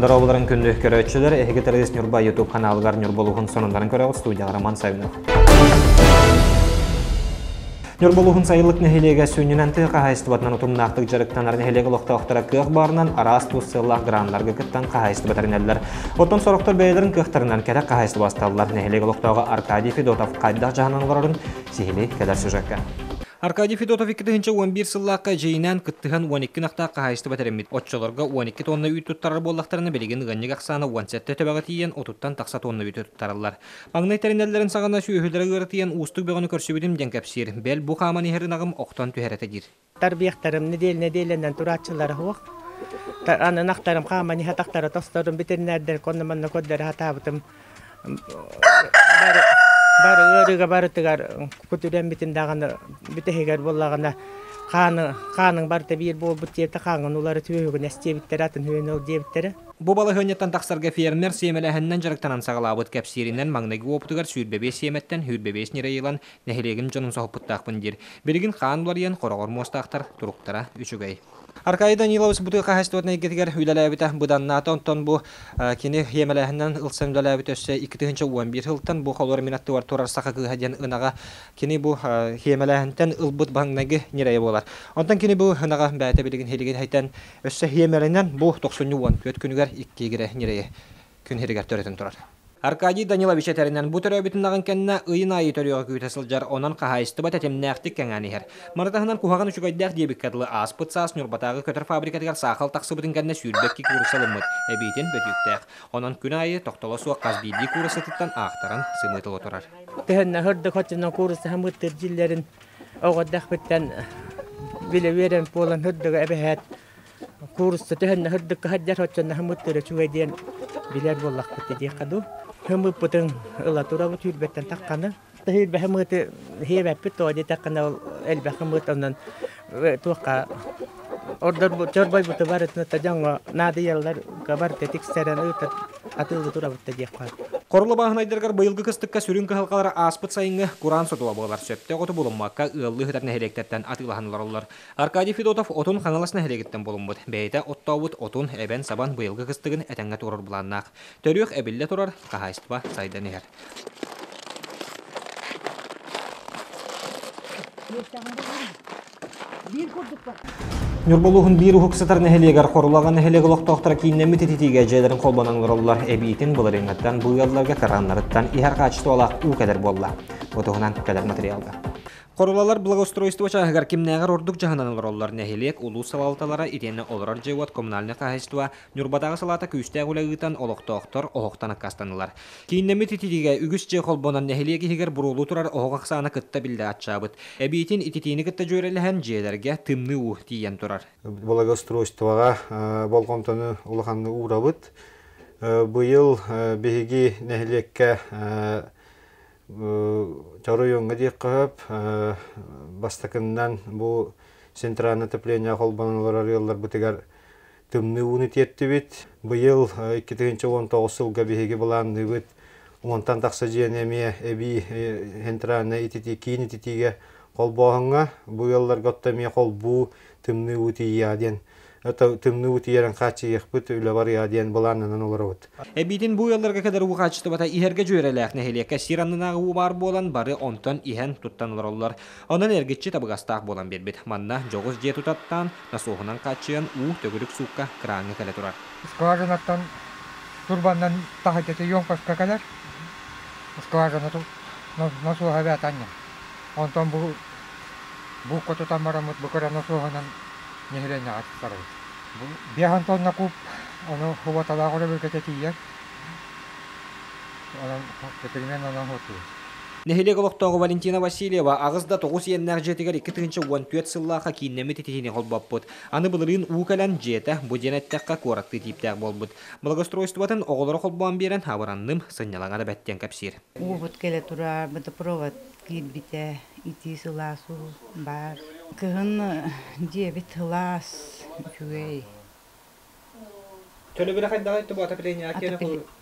Дорооболорун күндү көрөөччүлэр, эһиги Тырыыс Ньурба YouTube ханаалыгар Ньурба улууһун сонуннарын көрөҕүт студияҕа Роман Савинов. Ньурба улууһун Сайылык нэһилиэгэ сүнньүнэн тыа хаһаайыстыбатынан утумнаахтык дьарыктанар нэһилиэк олохтоохторо кыах баарынан араас тус сыаллаах граннарга кыттан хаһаайыстыба тэринэллэр. Оттон сорохтор бэйэлэрин кыахтарынан кэтэх хаһаайыстыба асталлар. Нэһилиэк олохтооҕо Аркадий Федотов хайдах дьаһанан олорорун сиһилии кэлэр сюжекка. Аркадий Федотов 2011 сыллаахха эдьиийинээн кыттыһан 12 ынахтаах хаһаайыстыба тэриммит. Оччолорго 12 тонна үүт туттарар буоллахтарына, билигин ыанньык ахсаана 17 төбөҕө тиийэн, 30-тан тахса тонна үүтү туттараллар. Маҥнай тэринэллэрин саҕана сүөһүлэрэ ыаратыйан уустук бөҕөнү көрсүбүтүм диэн кэпсиир. Бэл, бу хааман иһэр ынаҕым охтон түһэр этэ диир. Тарбыйахтарым нэдиэлэ-нэдиэлэнэн турааччылара суох. Аны ынахтарым хааман иһэ атахтара тосторун бүтэрнээрдэр онно-манна көрдөрө сатаабытым. Бары, бары ыарыыга барытыгар кутурэммитин даҕаны бүтэһигэр буоллаҕына хааны, хааныҥ барыта биир буолбут диэбитэ, хааҥҥын улары түөһүгүн эстиэбиттэрэ, атын үөнү ыл диэбиттэрэ. Бу балаһыанньаттан тахсарга фермер сиэмэлээһининэн дьарыктанан саҕалаабыт кэпсииринэн маҥнайгы уопутугар 25 сиэмэттэн 25 ньирэй ылан нэһилиэгим дьонун соһуппуттаахпын диир. Билигин хаан уларыйан хороҕор муостаахтар туруктара үчүгэй. Аркадий Данилович бу тыа хаһаайыстыбатын эйгэтигэр үлэлээбитэ быданнаата. Онтон бу кини сиэмэлээһининэн ылсан үлэлээбит өссө 2011 сылтан бу холуор мин аттыбар турар саха кыыһа диэн ынаҕа кини бу сиэмэлээһинтэн ылбыт маҥнайгы ньирэйэ буолар. Онтон кини бу ынаҕа бэйэтэ билигин силигин хайтан өссө сиэмэлэнэн бу тохсунньу 14 күнүгэр икки игирэ ньирэйи күн сиригэр төрөтөн турар. Аркадий Данилович этэринэн, бу төрөөбүт ынаҕын кэннэ ыйын аайы төрүөҕэ күүтэ сылдьар, онон хаһаайыстыба тэтимнээхтик кэҥээн иһэр. Маны таһынан куһаҕан үчүгэйдээх диэбиккэ дылы ааспыт саас Ньурбатааҕы көтөр фабрикатыгар саахал тахсыбытын кэннэ 22 куурусса ылыммыт, эбиитин бөтүүктээх. Онон күн аайы тохтоло суох хас биирдии кууруссатыттан аахтаран сымыыт ыла турар. Төһөннө сырдык оччонон куурусса сымыыттыыр дьиэлэрин оҕо эрдэхпиттэн билэ үөрэммит буолан сырдыгы эбэһээт Куурусса төһөннө сырдыкка сылдьар оччонно хымыттыыра үчүгэй диэн билэр буоллахпыт диэххэ дуу. Хымыппытын ыла турабыт сүүрбэттэн тахханы. Сүүрбэ хымыты сиэбэппит тоҕо диэтэххинэ ол элбэх хымыт онон туохха ордор чорбойбуту барытын дьоҥҥо наадыйаллар барыта тиксэрэн ыытар атыылыы турабыт да диэххэ. Хорула бааһынайдарыгар быйылгы кыстыкка сүрүн кыһалҕалара ааспыт сайыҥҥы кураан содула буолар. Сөптөөх оту булуммакка ыаллыы сытар нэһилиэктэртэн атыылаһан олороллор. Аркадий Федотов отун Хаҥалас нэһилиэгиттэн булуммут. Бэйэтэ оттообут отун эбэн-сабан быйылгы кыстыгын этэҥҥэ туоруур былааннаах. Төрүөх эбиллэ турар, хаһаайыстыба сайдан иһэр. Ньурба улууһун биир уһук сытар нэһилиэгэр Хорулаҕа нэһилиэк олохтоохторо кииннэммит ититиигэ дьиэлэрин холбонон олороллор. Эбиитин былырыыҥҥыттан бу ыалларга кырааннарыттан иһэр хаачыстыбалаах уу кэлэр буолла. Бу туһунан кэлэр материалга. Хорулалар благоустройство чааһыгар кимнээҕэр ордук дьаһанан олороллор. Нэһилиэк, улуус салалталара итиэннэ олорор дьиэ-уот коммунальнай хаһаайыстыба Ньурбатааҕы салаата күүстээх үлэ ыытан олохтоохтор оһохтон аккаастаннылар. Кииннэммит ититиигэ үгүс дьиэ холбонон нэһилиэк иһигэр буруолуу турар оһох ахсаана кытта биллэ аччаабыт. Эбиитин ититиини кытта дьүөрэлэһэн дьиэлэргэ тымныы уу тиийэн турар. Благоустройствоҕа болҕомтону улаханнык уурабыт. Быйыл биһиги нэһилиэккэ Чоруйуҥҥа диэххэ сөп. Бастакыннан бу центральное отопление холбонон олорор ыалларбытыгар тымныы ууну тиэртибит. Быйыл 2019 сылга биһиги былаанныыбыт уонтан тахса дьиэни эмиэ эбии центральнай ититии киин ититиигэ холбооһуҥҥа бу ыалларга отто эмиэ холбуу тымныы уу тиийиэҕэ диэн тымныы уу тиийэрин хааччыйыахпыт үлэ барыаҕа диэн былааннанан олоробут. Эбиитин бу ыалларга кэлэр уу хаачыстыбата иһэргэ дьүөрэлээх нэһилиэккэ сир аннынааҕы уу баар буолан бары онтон иһэн туттан олороллор. Онон эргиччи табыгастаах буолан биэрбит. Манна дьоҕус дьиэ тутаттаан, насоһунан хааччыйан уу төгүрүк суукка кырааҥҥа кэлэ турар. Скважинаттан турбаннан таһырдьа емкостка кэлэр. Скважина насоһа эбээт анньан. Онтон бу буукка тутан бараммыт бу кыра насоһунан нэһилиэнньэҕэ туттарабыт. Биэс тонна куб ону хубаталаах өрөбүлгэтэ тиийэр. Онон примерно онон хотуубут. Нэһилиэк олохтооҕо Валентина Васильева аҕыс да тоҕус иэннээх дьиэтигэр 2014 сыллаахха кииннэммит итиһини холбоппут. Аны былырыын уу кэлэн, дьиэтэ, бу диэн эттэххэ, куораттыы тииптээх буолбут. Благоустройствотын оҕолоро холбоон биэрэн, абыранным, сынньалаҥа да бэт диэн кэпсиир. Уубут кэлэ турар, водопровод киирбитэ, итии сылаас уу баар. Кыһын дьиэбит сылаас, үчүгэй. Төлөбүрэ хайдаҕый бу отопление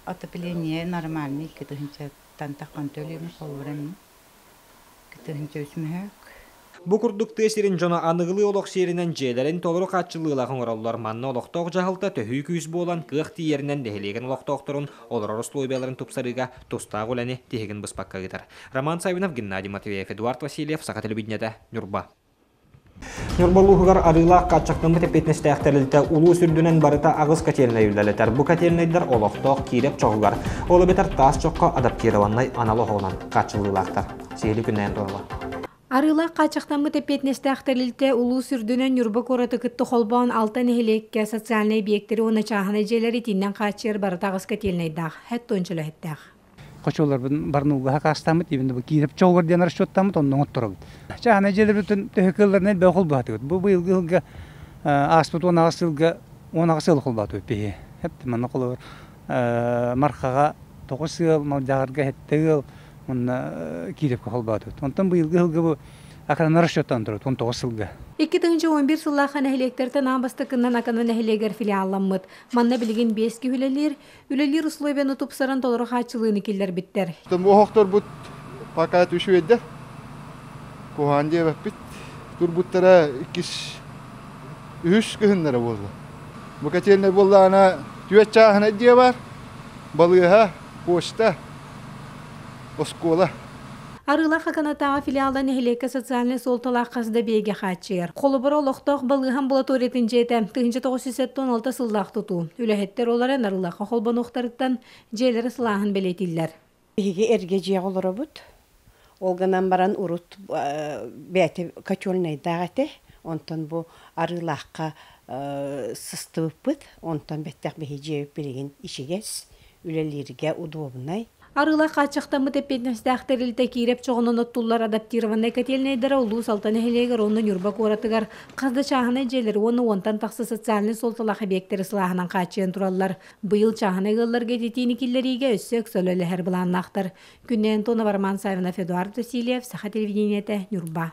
Отопление нормальный, 2000-тан таххан төлүүбүн, холобура эмиэ. 2003 мөһөөк. Бу курдук тыа сирин дьоно аныгылыы олох сиэринэн дьиэлэрин толору хааччыллыылаах оҥороллор. Манна олохтоох дьаһалта төһүү күүс буолан, кыах тиийэринэн нэһилиэгин олохтоохторун олорор условияларын тупсарыыга тустаах үлэни тиһигин быспакка ыытар. Роман Саввинов, Геннадий Матвеев, Эдуард Васильев, Саха телевидениета, Ньурба. Ньурба улууһугар арыылаах хааччахтаммыт эппиэтинэстээх тэрилтэ улуус үрдүнэн барыта аҕыс котельнай үлэлэтэр. Бу котельнайдар олохтоох киирэп чоҕугар, ол эбэтэр таас чоххо адаптированнай анал оһоҕунан хааччыллыылаахтар. Сиһили күннээн турула. Арыылаах хааччахтаммыт эппиэтинэстээх тэрилтэ улуус үрдүнэн Ньурба куораты кытта холбоон алта нэһилиэккэ социальнай эбийиэктэри уонна чааһынай дьиэлэри итиннэн хааччыйар барыта аҕыс котельнайдаах, хэт уонча үлэһиттээх. Хочолорбун барнууга хакаастааммыт, именно бу киирэп чоҕугар диэн расчеттааммыт, онно оҥотторобут. Чааһынай дьиэлэрбитин төһө кыалларынан элбэх холбоотубут. Бу быйылгы сылга ааспыт 18 сылга 18 сыл холбоотубут биһи. Манна холобур Мархаҕа 9 ыал, Малдьаҕарга 7 ыал, Онно Киевка холбоотубут. Онтон быйылгы сылга бу Акана расчеттан турар 19 сылга. 2011 сыллаахха нэһилиэктэртэн аан бастакыннан Акана нэһилиэгэр филиалламмыт. Манна билигин биэс киһи үлэлиир, үлэлиир условияны тупсаран толору хааччылыыны киллэрбиттэр. Оһохторбут пока үчүгэйдэр. Куһаан диэбэппит. Турбуттара иккис, үһүс кыһыннара буолла. Бу котельнай буоллаҕына түөрт чааһынай дьиэ бар, балыыһа, почта, оскуола. Арыылаах Аканатааҕы филиала нэһилиэккэ социальнай суолталаах хас да биэгэ хааччыйар. Холобура, олохтоох балыыһа амбулаториятын дьиэтэ 1976 сыллаах тутуу. Үлэһиттэр ол эрэн Арыылаахха холбонуохтарыттан дьиэлэрэ сылааһын бэлиэтииллэр. Биһиги эргэ дьиэҕэ олоробут. Ол гынан баран урут бэйэтэ котельнайдаах этэ. Онтон бу Арыылаахха сыстыбыппыт. Онтон бэттэх биһи дьиэбит билигин ичигэс, үлэлииргэ удобнай. Арыылаах хааччахтаммыт эппиэтинэстээх тэрилтэ Киирэп чоҕунан оттуллар адаптированнай котельнайдара улуус Алта нэһилиэгэр уонна Ньурба куоратыгар хас да чааһынай дьиэлэри уонна уонтан тахса социальнай суолталаах эбийиэктэри сылааһынан хааччыйан тураллар. Быйыл чааһынай ыалларга ититиини киллэриигэ өссө ыкса үлэлэһэр былааннаахтар. Күннэй Антонова, Роман Савинов, Эдуард Васильев, Саха телевидениетэ, Ньурба.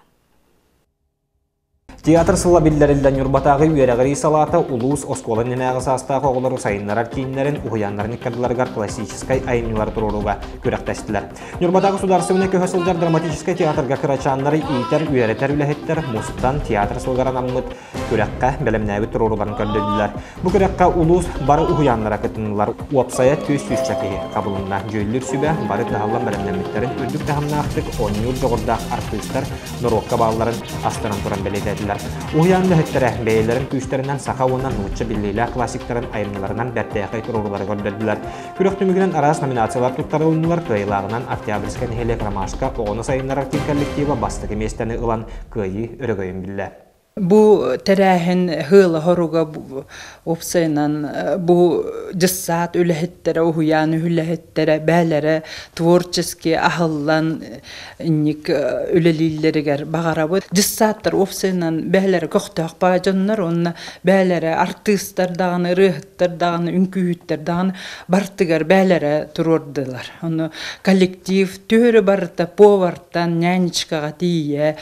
Театр сыла биллэриллэн Ньурбатааҕы үөрэҕирии салаата улуус оскуола иннинээҕи саастаах оҕолору сайыннарар кииннэрин уһуйааннарын ыккардыларыгар классическай айымньылары туруорууга күрэхтэстилэр. Ньурбатааҕы судаарыстыбаннай көһө сылдьар драматическай театрга кырачааннары иитэр, үөрэтэр үлэһиттэр мустан театр сылыгар анаммыт күрэххэ бэлэмнээбит туруорууларын көрдөрдүлэр. Бу күрэххэ улуус бары уһуйааннара кытыннылар. Уопсайа 400 киһи хабылынна. Дьүүллүүр сүбэ бары кыһаллан бэлэмнэммиттэрин үрдүк таһымнаахтык оонньуур дьоҕурдаах артыыстар норуокка баалларын астынан туран бэлиэтээтилэр. Уһуйаан үлэһиттэрэ бэйэлэрин күүстэринэн саха уонна нуучча биллиилээх классиктарын айымньыларынан бэртээхэй туруорулары көрдөрдүлэр. Күрэх түмүгүнэн араас номинациялар туттарылыннылар. Кыайыылааҕынан Октябрьскай нэһилиэк Ромашка оҕону сайыннарар киин коллектива бастакы миэстэни ылан кыайыы өрөгөйүн биллэ. Бу тэрээһин сыала-соруга уопсайынан бу дьыссаат үлэһиттэрэ, уһуйаан үлэһиттэрэ бээлэрэ творчески аһыллан инник үлэлииллэригэр баҕарабыт. Дьыссааттар уопсайынан бээлэрэ көхтөөх баа дьоннор уонна бээлэрэ артыыстар даҕаны, ырыаһыттар даҕаны, үҥкүүһүттэр даҕаны бартыгар бээлэрэ туруордулар. Ону коллектив түөрү барыта повартан нянечкаҕа тиийэ,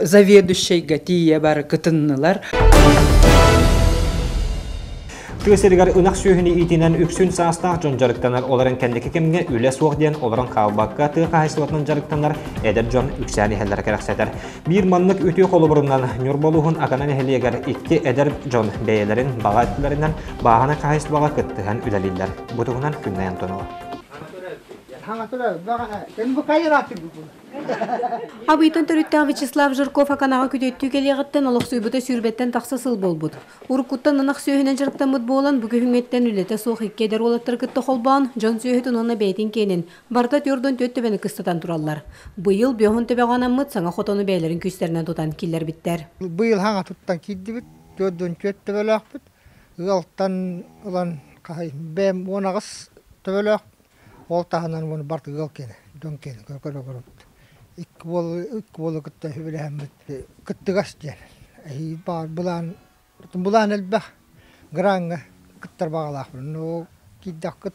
заведующайга тиийэ бары кытыннылар. Тыа сиригэр ынах сүөһүнү иитинэн үксүн саастаах дьон дьарыктанар, олорон кэнники кэмҥэ үлэ суох диэн олорон хаалбакка тыа хаһаайыстыбатынан дьарыктанар эдэр дьон үксээн иһэллэрэ кэрэхсэтэр. Биир маннык үтүө холобурунан Ньурба улууһун Акана нэһилиэгэр икки эдэр дьон бэйэлэрин баҕа өттүлэринэн бааһынай хаһаайыстыбаҕа кыттыһан үлэлииллэр. Бу туһунан Күннэй Антонова. Абыйтан төрүттээх Вячеслав Жирков Аканаҕа күтүөттүү кэлиэҕиттэн олохсуйбута сүүрбэттэн тахса сыл буолбут. Уруккуттан ынах сүөһүнэн дьарыктаммыт буолан, бу күһүҥҥэттэн үлэтэ суох икки эдэр уолаттары кытта холбоон, дьон сүөһүтүн уонна бэйэтин киэнин барыта 44 төбөнү кыстатан тураллар. Быйыл бөһун төбөҕө анаммыт саҥа хотону бэйэлэрин күүстэринэн тутан киллэрбиттэр. Быйыл хаҥа туттан киирдибит, 44 төбөлөөхпүт. Ыалтан ылан бэйэм 18 төбөлөөх. Ол таһынан уону барыта ыал киэнэ, дьон киэнэ көрө-көрөбүт. Икки уолу, икки уолу кытта үбүлэһэммит кыттыгас диэн. Эһиил баар былаан, былаан элбэх. Граҥҥа кыттар баҕалаахпын. Но киирдэххит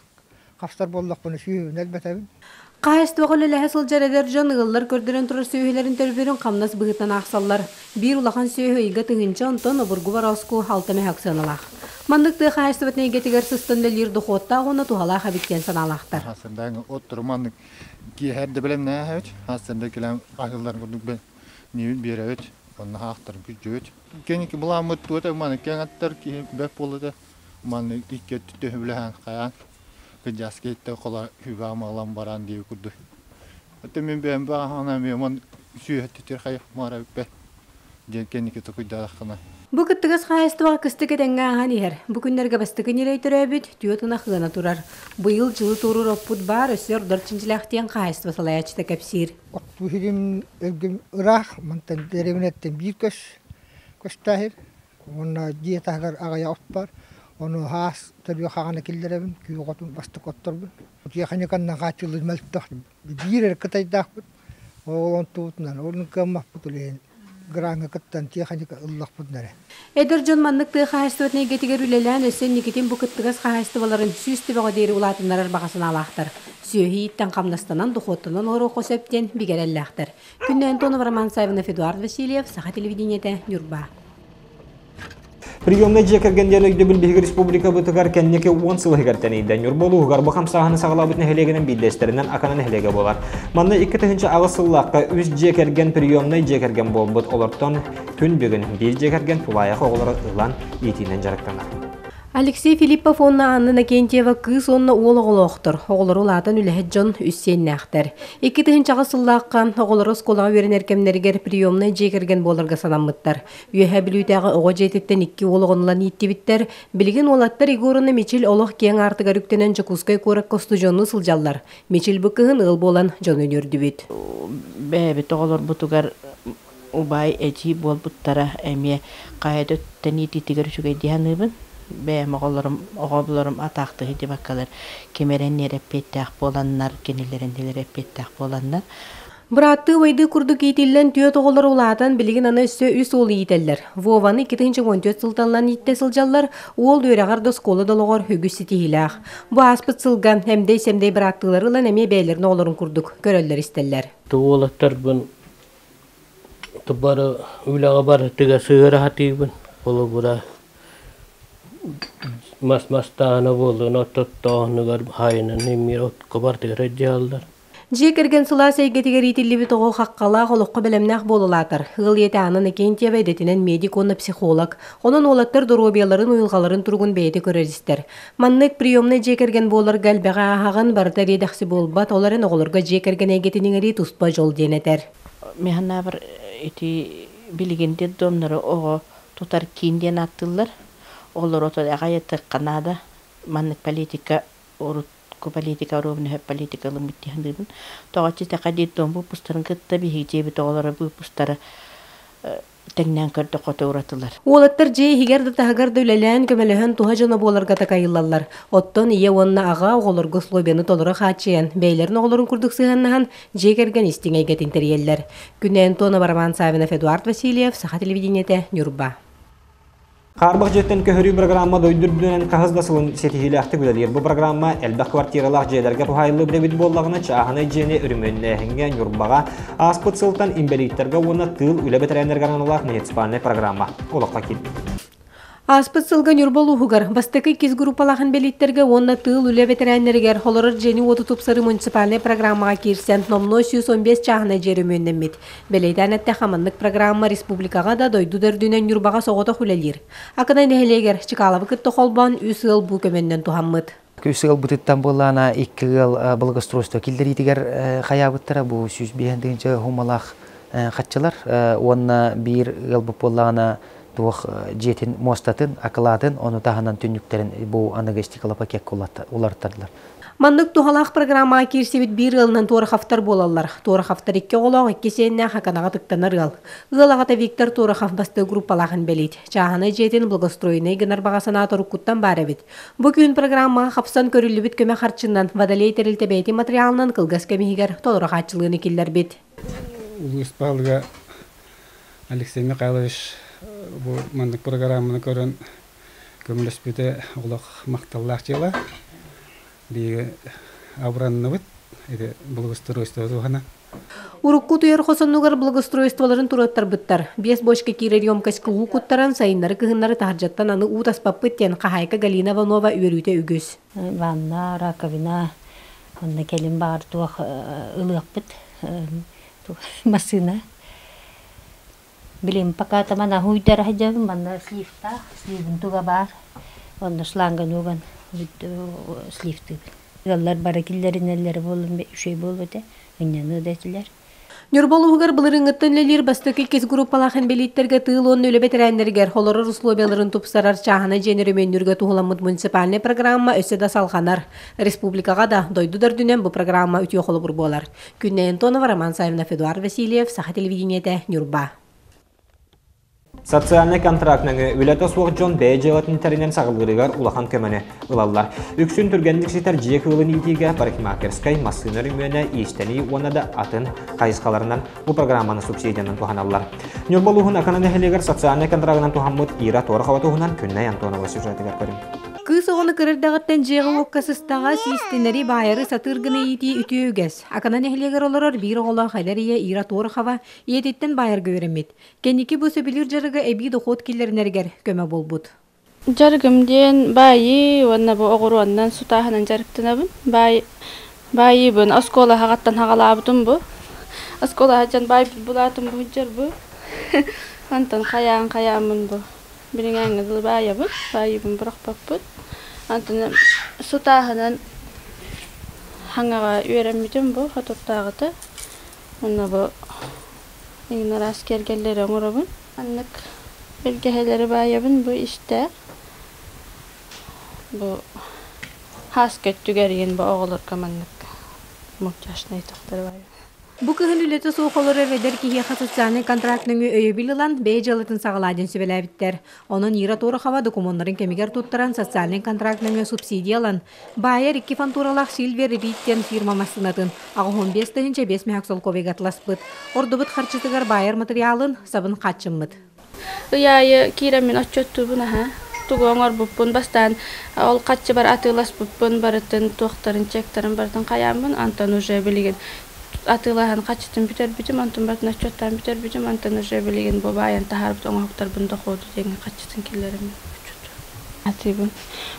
хапсар буоллахпына сүүһүбүн элбэтэбин. Хаһаайыстыбаҕа үлэлэһэ сылдьар эдэр дьон ыаллар көрдөрөн турар сүөһүлэрин төлөбүрүн хамнас быһыытынан аахсаллар. Биир улахан сүөһү ыйга тыһыынча, онтон обургу борооску алта мөһөөк сыаналаах. Маннык тыа хаһаайыстыбатын эйгэтигэр сыстан үлэлиир дохуоттаах уонна туһалаах эбит диэн санаалаахтар. Хасырдаҥ оттору маннык киэһэ эрдэ бэлэмнээһэбит. Хасырда кэлэн аһыллар курдук Нибит биэрэбит, онно хаахтарын күрдьүбүт. Кэнники былааммыт туота маны кэҥ аттар киһи бэрт буолла маны икки өттүттэн үбүлэһэн хайаан кыдьаас киһиттэн хола хүбэҕэ малан баран диэби курдук. Оттон мин бэйэм баҕаһана мен сүүһэттитир хайах маара бүппэт диэн кэнники токуйдаатаххына. Бу кыттыгас хаһаайыстыбаҕа кыстык этэҥҥэ ааһан иһэр. Бу күннэргэ бастакы ньирэй төрөөбүт, түөрт ынах ыана турар. Быйыл дьылы туоруур оппут баар, өссө ордор чинчилээх диэн хаһаайыстыба салайааччыта кэпсиир. Оттуу сирим өлгүм ыраах, мантан дэриэбинэттэн биир көс көстөөһүр. Уонна дьиэ таһыгар аҕыйах от бар. Ону хаас төрүөх хаҕана киллэрэбин, күөх отун бастык отторбун. Тиэхиньиканнан хааччыллыы мөлтөх. Биир эрэ кытайдаахпыт. Ол онтубутунан, ол кыаммаппыт үлэһин граҥҥа кыттан тиэхиньикэ ыллахпытын эрэ. Эдэр дьон маннык тыа хаһаайыстыбатын эйгэтигэр үлэлээн өссө инникитин бу кыттыгас хаһаайыстыбаларын 100 төбөҕө диэри улаатыннарар баҕа санаалаахтар. Сүөһү ииттэн хамнастанан, дохуоттанан олоруохха сөп диэн бигэ эрэллээхтэр. Күннэ Антонова, Роман Савинов, Эдуард Васильев, Саха телевидениетэ, Ньурба. Приемнай дьиэ кэргэн диэн өйдөбүл биһиги республикабытыгар кэнники 10 сыл иһигэр тэнийдэ. Ньурба улууһугар бу хамсааһыны саҕалаабыт нэһилиэгинэн биирдэстэринэн Акана нэһилиэгэ буолар. Манна 2008 сыллаахха үс дьиэ кэргэн приемнай дьиэ кэргэн буолбут. Олортон күн бүгүн биир дьиэ кэргэн тулаайах оҕолору ылан иитиинэн дьарыктанар. Алексей Филиппов уонна Анна Иннокентьева кыыс уонна уол оҕолоохтор. Оҕолору улаатан үлэһит дьон, үс сиэннээхтэр. 2008 сыллаахха оҕолоро оскуолаҕа үөрэнэр кэмнэригэр приемнай дьиэ кэргэн буоларга санаммыттар. Үөһээ Бүлүүтээҕи оҕо дьиэтиттэн икки уол оҕону ииттибиттэр. Билигин уолаттар Егор уонна Мичил олох киэҥ аартыгар үктэнэн Дьокуускай куоракка устудьуоннуу сылдьаллар. Мичил бу кыһын ыал буолан дьону үөрдүбүт. Бэйэбит оҕолорбутугар убай эдьиий буолбуттара эмиэ хайа өттөн иитиитигэр үчүгэй саныыбын. Бэйэм оҕолорум оҕолорум атаахтыы дибаккалар ким эрэ эппиэттээх буоланнар, кинилэр эппиэттээх буоланнар. Бырааттыы убайдыы курдук иитиллэн түөрт оҕолор улаатан билигин аны өссө үс уол иитэллэр. Вованы 2014 сылтан ииттэ сылдьаллар, уол үөрэҕэр да оскуола да олоҕор үгүс ситиһиилээх. Бу ааспыт сылга эмдэй-сэмдэй бырааттыылары ылан эмиэ бэйэлэрин оҕолорун курдук көрөллөр истэллэр. Уолаттарбын бары үлэҕэ барытыгар сыһыара сатыыбын. Холобура мас мастаана буоллун, оттоттооһунугар хайынан эмиэ отко барытыгар дьааллар. Дьиэ кэргэн сылаас эйгэтигэр иитиллибит оҕо хаххалаах олоххо бэлэмнээх буолулаатар. Ыал ийэтэ Анна Иннокентьева идэтинэн медик уонна психолог. Онон уолаттар доруобуйаларын уйулҕаларын туругун бэйэтэ көрөр истэр. Маннык приемнай дьиэ кэргэн буоларга элбэҕи ааһаҕын барыта эриэ-дэхси буолбат, ол эрэн оҕолорго дьиэ кэргэн эйгэтин иҥэрии туспа дьол диэн этэр. Миһанабар ити билигин детдомнары оҕо тутар киин диэн ааттыыллар. Олор ото аҕай наада. Маннык политика урут политика оруобуна политика ылыммыт диһандыыбын. Тоҕо тэха детдом выпустарын кытта биһиги дьиэбит оҕолоро выпустара тэҥнээн көрдөххө уратылар. Уолаттар дьиэ иһигэр да таһыгар да үлэлээн көмөлөһөн туһа дьоно буоларга такайыллаллар. Оттон ийэ уонна аҕа оҕолорго условияны толоро хааччыйан, бэйэлэрин оҕолорун курдук сыһыаннаһан дьиэ кэргэн истиҥ эйгэтин тэрийэллэр. Күнэ Антонова, Роман Савинов, Эдуард Васильев, Саха телевидениетэ, Ньурба. Хаарбах дьиэттэн көһөрүү программа дойду үрдүнэн хаһыс да сылын ситиһиилээхтик үлэлиир. Бу программа элбэх квартиралаах дьиэлэргэ туһаайыллыбыт эбит буоллаҕына, чааһынай дьиэни өрөмүөннээһиҥҥэ Ньурбаҕа ааспыт сылтан инбэлииттэргэ уонна тыыл үлэ бэтэрээннэригэр аналлаах муниципальнай программа олоххо киирбит. Ааспыт сылга Ньурба улууһугар бастакы иккис группалаах инбэлииттэргэ уонна тыыл үлэ бэтэрээннэригэр олорор дьиэни уоту тупсарыы муниципальнай программаҕа киирсэн номнуо 115 чааһынай дьиэ өрөмүөннэммит. Бэлиэтээн эттэххэ, маннык программа республикаҕа да дойду да үрдүнэн Ньурбаҕа соҕотох үлэлиир. Акана нэһилиэгэр Чкаловы кытта холбоон үс ыал бу көмөннөн туһаммыт. Үс ыал бытыттан буоллаана икки ыал благоустройство киллэриитигэр хаябыттара бу 105 тыһыынча хумалаах хаччылар уонна биир ыал буоллаана туох дьиэтин муостатын, акылаатын, ону таһынан түннүктэрин бу аныгы стеклопакет уларыттардылар. Маннык туһалаах программаҕа киирсибит биир ыалынан Туораховтар буолаллар. Туораховтар икки оҕолоох, икки сиэннээх Аканаҕа тыктанар ыал. Ыал аҕата Виктор Туорахов бастыы группалаах инбэлиит. Чааһынай дьиэтин благоустроенай гынар баҕа санаа уруккуттан баар эбит. Бу күн программаҕа хапсан көрүллүбүт көмө харчынан Водолей тэрилтэ бэйэтин материалынан кылгас кэм иһигэр толору хааччылыыны киллэрбит. Улуус баһылыга Алексей Михайлович бу маннык программаны көрөн көмөлөспүтэ олох махталлаах дьыала. Биһиги абыранныбыт, ити благоустройство туһана. Урукку утуйар хос оннугар благоустройстволарын туруоттарбыттар. Биэс бочка киирэр емкость уу куттаран сайыннары кыһыннары таһырдьаттан аны уу таспаппыт диэн хаһаайка Галина Иванова үөрүүтэ үгүс. Ванна, раковина, онно кэлин баар туох ылыахпыт массыына. Билим пока таман хуйдара хадьабын манна сливтаах, сливин туга баар. Онно шланган уган сливтыыбын. Ыаллар бары киллэринэллэрэ буолан үчүгэй буолбут этэ. Ынньаныа да этилэр. Ньурба улууһугар былырыыҥҥыттан үлэлиир бастакы иккис группалаах инбэлииттэргэ тыыл уонна үлэ бэтэрээннэригэр олорор условияларын тупсарар чааһынай дьиэни өрөмүөннүүргэ туһуламмыт муниципальнай программа өссө да салҕанар. Республикаҕа да, дойду да үрдүнэн бу программа үтүө холобур буолар. Күннэй Антонова, Роман Савинов, Эдуард Васильев, Саха телевидениетэ, Ньурба. Социальнай контракт нөҥүө үлэтэ суох дьон бэйэ дьыалатын тэринэн саҕалыырыгар улахан көмөнү ылаллар. Үксүн түргэнник ситэр дьиэ кыылын иитиигэ парикмахерскай, массыына өрөмүөнэ, иистэнии уонна да атын хайысхаларынан бу программаны субсидиянан туһаналлар. Ньурба улууһун Акана нэһилиэгэр социальнай контрагынан туһаммыт Ира Торохова туһунан Күннэй Антонова сюжетыгар көрүҥ. Кыыс оҕону кыра эрдэҕиттэн дьиэҕэ-уокка сыстаҕас, иистэнэри, баайары сатыыр гына иитии үтүө үгэс. Акана нэһилиэгэр олорор биир оҕолоох эдэр ийэ Ира Торохова ийэтиттэн баайарга үөрэммит. Кэнники бу сөбүлүүр дьарыга эбии дохуот киллэринэригэр көмө буолбут. Дьарыгым диэн баайыы уонна бу оҕуруоннан сутааһынан дьарыктанабын. Баай баайыыбын оскуола аһаҕаттан хаҕалаабытым бу. Оскуола сылдьан баайбыт булаатым бу дьар бу. Онтон хайаан хайааммын бу. Билиҥээҥҥэ дылы баайабын, баайыыбын бырахпаппыт. Онтон сутааһынан хаҥаҕа үөрэммитим бу хотуттааҕыта. Онно бу Иҥин араас киэргэллэри оҥоробун. Маннык бэргэһэлэри баайабын бу истээх. Бу хааска өттүгэр иһин бу оҕолорго маннык мультяшнай тохтору баайабын. Бу кыһын үлэтэ суох олорор эдэр киһиэхэ социальнай контракт нөҥүө өйөбүл ылан, бэйэ дьыалатын саҕалаа диэн сүбэлээбиттэр. Онон Ира Торохова докумуоннарын кэмигэр туттаран социальнай контракт нөҥүө субсидия ылан, Баайар икки фантуралаах Сильвер Рид диэн фирма массыынатын 85 тыһыынча 5 мөһөк солкуобайга атласпыт. Ордубут харчытыгар баайар матырыйаалын, сабын хааччыммыт. Ый аайы киирэммин отчуоттуубун аһа. Тугу оҥорбуппун бастаан ол харчыбар атыыласпыппын барытын туохтарын чектарын барытын хайааммын онтон уже билигин атыылаһан харчытын бүтэрбитим онтон барытын отчуоттаан бүтэрбитим онтон уже билигин бу баайан таһаарбыт оҥоһуктарбын дохуоту диэҥҥэ харчытын киллэрэммин отчуоттуубун.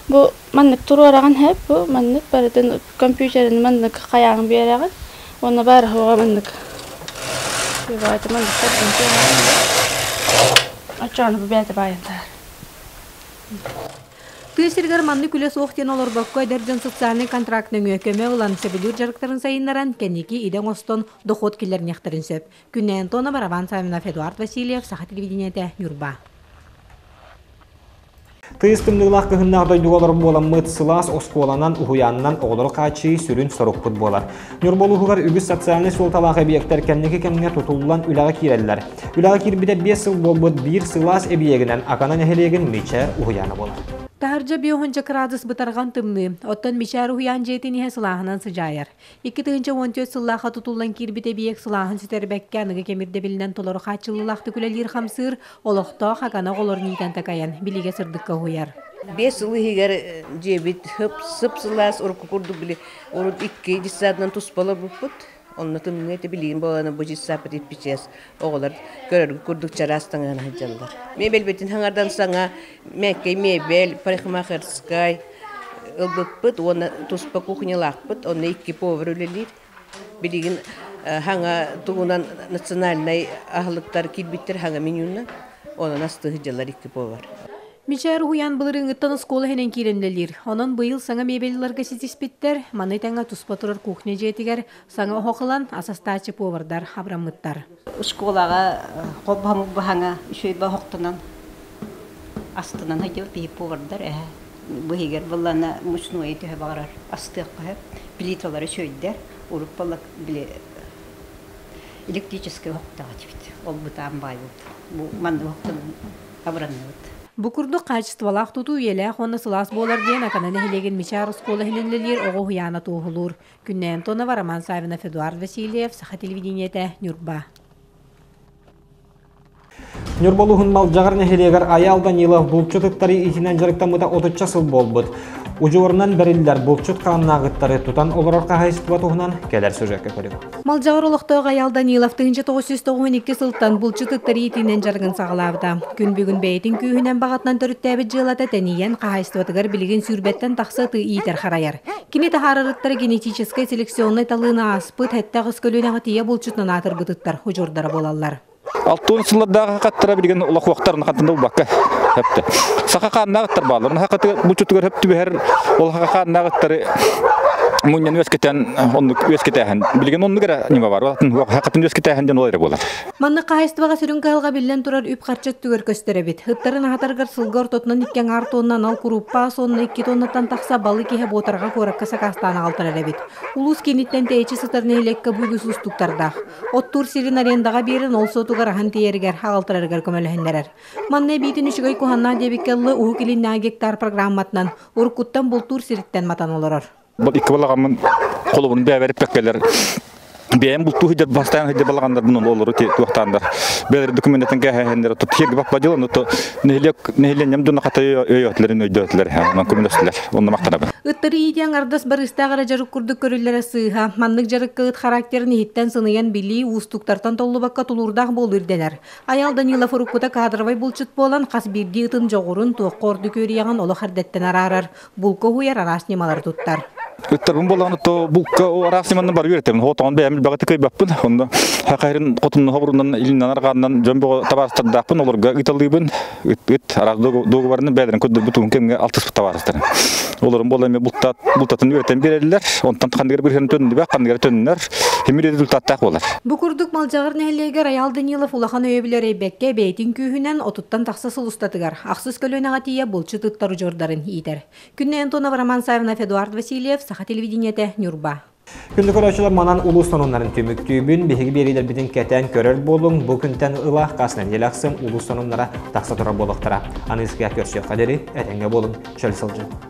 Бу Маннык туруораҕын сөп бу маннык барытын компьютерын маннык хайааҥ биэрэҕин уонна баар-суоҕа маннык баайта маннык оччоҕуна бу бэйэтэ баайан таһар. Тыа сиригэр маннык үлэ суох диэн олорбокко эдэр дьон социальнай контракт нөҥүө көмө ылан сөбүлүүр дьарыктарын сайыннаран кэнники идэ оҥостон дохуот киллэриниэхтэрин сөп. Күннэй Антонова, Роман Савинов, Эдуард Васильев, Саха телевидениетэ, Ньурба. Тыйыс тымныылаах кыһыннаах дойдуга олорор буоламмыт, сылаас оскуоланан, уһуйаанынан оҕолору хааччыйыы сүрүн сорукпут буолар. Ньурба улууһугар үгүс социальнай суолталаах эбийиэктэр кэнники кэмҥэ тутуллан үлэҕэ киирэллэр. Үлэҕэ киирбитэ 5 сыл буолбут биир сылаас эбийиэгинэн Акана нэһилиэгин Мичээр уһуйаана буолар. Таһырдьа биэһунча кыраадыс бытарҕан тымныы, оттон Мичээр уһуйаан дьиэтин иһэ сылааһынан сыдьаайар. 2014 сыллаахха тутуллан киирбит эбийиэк сылааһын сүтэрбэккэ аныгы кэм ирдэбилинэн толору хааччыллыылаахтык үлэлиир-хамсыыр, олохтоох Акана оҕолорун иитэн такайан, билигэ-сырдыкка уһуйар. 5 сыл иһигэр дьиэбит сып-сылаас урукку курдук били урут икки детсадынан туспа олорбуппут. Онно тымныы этэ билигин буолана бу детсадпыт иппичиэс оҕолор көрөргө курдук чараас таҥаһын сылдьаллар. Мебельбитин хаҥардан саҥа мээккэй мебель, парикмахерскай ылбыппыт уонна туспа кухнялаахпыт, онно икки повар үлэлиир. Билигин хаҥа тугунан национальнай аһылыктар киирбиттэр хаҥа менюнан, онон астыы сылдьаллар икки повар. Мичээр уһуйаан былырыыҥҥыттан оскуола иһинэн киирэн үлэлиир. Онон быйыл саҥа мебель ыларга ситиспиттэр. Маны тэҥэ туспа турар кухня дьиэтигэр саҥа оһох ылан ас астааччы повардар абыраммыттар. Школаҕа холбоһоммут баһаҥа үчүгэй оһохтонон астынан сылдьыбыт биһи повардар эһэ быһыгар быллана мучное төһө баҕарар астыахха сөп плиталара үчүгэйдэр урут буолла били электрическэй оһохтоох этибит ол бытаан баайбыт бу маннык оһохтонон абыранныбыт. Бу курдук хаачыстыбалаах тутуу үйэлээх уонна сылаас буолар диэн Акана нэһилиэгин Мичээр оскуола иһинэн үлэлиир оҕо уһуйаана туоһулуур. Күннэй Антонова, Роман Савинов, Эдуард Васильев, Саха телевидениетэ, Ньурба. Ньурба улууһун Малдьаҕар нэһилиэгэр Айаал Данилов булчут ыттары иитинэн дьарыктаммыта отучча сыл буолбут. Удьуорунан бэриллэр булчут хааннааҕыттары тутан олорор хаһаайыстыба туһунан кэлэр сюжекка көрүҥ. Малдьаҕар олохтоох Айаал Данилов 1992 сылтан булчут ыттары иитиинэн дьарыгын саҕалаабыта. Күн бүгүн бэйэтин күүһүнэн баҕатынан төрүттээбит дьыалата тэнийэн, хаһаайыстыбатыгар билигин сүүрбэттэн тахса ыты иитэр харайар. Кини таһаарарыттара генетическэй селекционнай талыыны ааспыт, сэттэ-аҕыс көлүөнэҕэ тиийэ булчутунан аатырбыт ыттар удьуордара буолаллар. Алтуон сыллардаах хаттара билигин олохуохтар хантан да булбакка хөптө. Саха хааннаах ыттар баалар. Хакаты бучутугар хөп түбэһэр ол хака хааннаах ыттары мунньан үөскэтэн оннук үөскэтээһин. Билигин оннук эрэ ньыма бар. Хакатын үөскэтээһин диэн ол эрэ буолар. Маннык хаһаайыстыбаҕа сүрүн кыһалҕа биллэн турар үп-харчы өттүгэр көстөр эбит. Ыттарын аһатарыгар сылга ортотунан икки аҥаар тонна анал куруппа, сонно 2 тоннаттан тахса балык иһэ Буотарга куоракка сакаастаан аҕалтарар эбит. Улуус кииниттэн тэйиччи сытар нэһилиэккэ бу үгүс уустуктардаах. Оттуур сирин арендаҕа биэрэн, ол суотугар аһан тиийэригэр, аҕалтарарыгар көмөлөһүннэрэр. Манна эбиитин үчүгэй куһаннаах диэбиккэ дылы Уһук Илиннээҕи гектар программатынан уруккуттан бултуур сириттэн матан олорор. Бу икки балаҕаммын холобурун бэйэбэр эппэккэлэр бэйэм бултуу сылдьар бастаан сылдьар балаҕаннарбын олору туохтаандар бэйэлэр документатын кээһэһэннэр тут сиргэ баппа дьыл то нэһилиэк нэһилиэнньэм дьоно хата өйөөтүлэрин өйдөөтүлэр онон көмөлөстүлэр онно махтанабын. Ыттары иитиэн ардас барыыстаах эрэ дьарык курдук көрүллэрэ сыыһа. Маннык дьарыкка ыт характерын иһиттэн сыныйан билии, уустуктартан толлубакка тулуурдаах буолуу ирдэнэр. Айал Данилов уруккута кадровай булчут буолан, хас биирдии ытын дьоҕурун, туохха ордук үөрүйэҕин олох эрдэттэн араарар, булка уһуйар араас ньымалары туттар. Ыттарбын буоллаҕына то булка араас ньыманан бары үөрэтэбин. Хотоҕун бэйэм элбэҕи кыайбаппын. Онно хахайрын хотунна хобурунан илиннэн арҕааннан дьон бөҕө табаарыстардаахпын олорго ыыталыыбын. Ыт ыт араас дуогубарынан бэйэлэрин көрдөрбүт уһун кэмҥэ алтыспыт табаарыстарым. Олорун буолла эмиэ бултат бултатын үөрэтэн биэрэллэр. Онтон ханныгар бырыһын төннүбэх, ханныгар төннөр. Химир результаттаах буолар. Бу курдук Малдьаҕар нэһилиэгэр Айаал Данилов улахан өйөбүл эрэйбэккэ бэйэтин күүһүнэн отуттан тахса сыл устатыгар ахсыс көлүөнэҕэ тиийэ булчут ыттар удьуордарын иитэр. Күннэй Антонова, Роман Савинов, Эдуард Васильев, Саха телевидениетэ, Ньурба. Күндү көрөөччүлэр манан улуус сонуннарын түмүктүүбүн. Биһиги биэриилэрбитин кэтээн көрөр буолуҥ. Бу күнтэн ыла хас нэдиэлэ ахсын улуус сонуннара тахса турар буолуохтара. Аныыскыга көрсүөххэ диэри этэҥҥэ буолуҥ, чөл сылдьыҥ.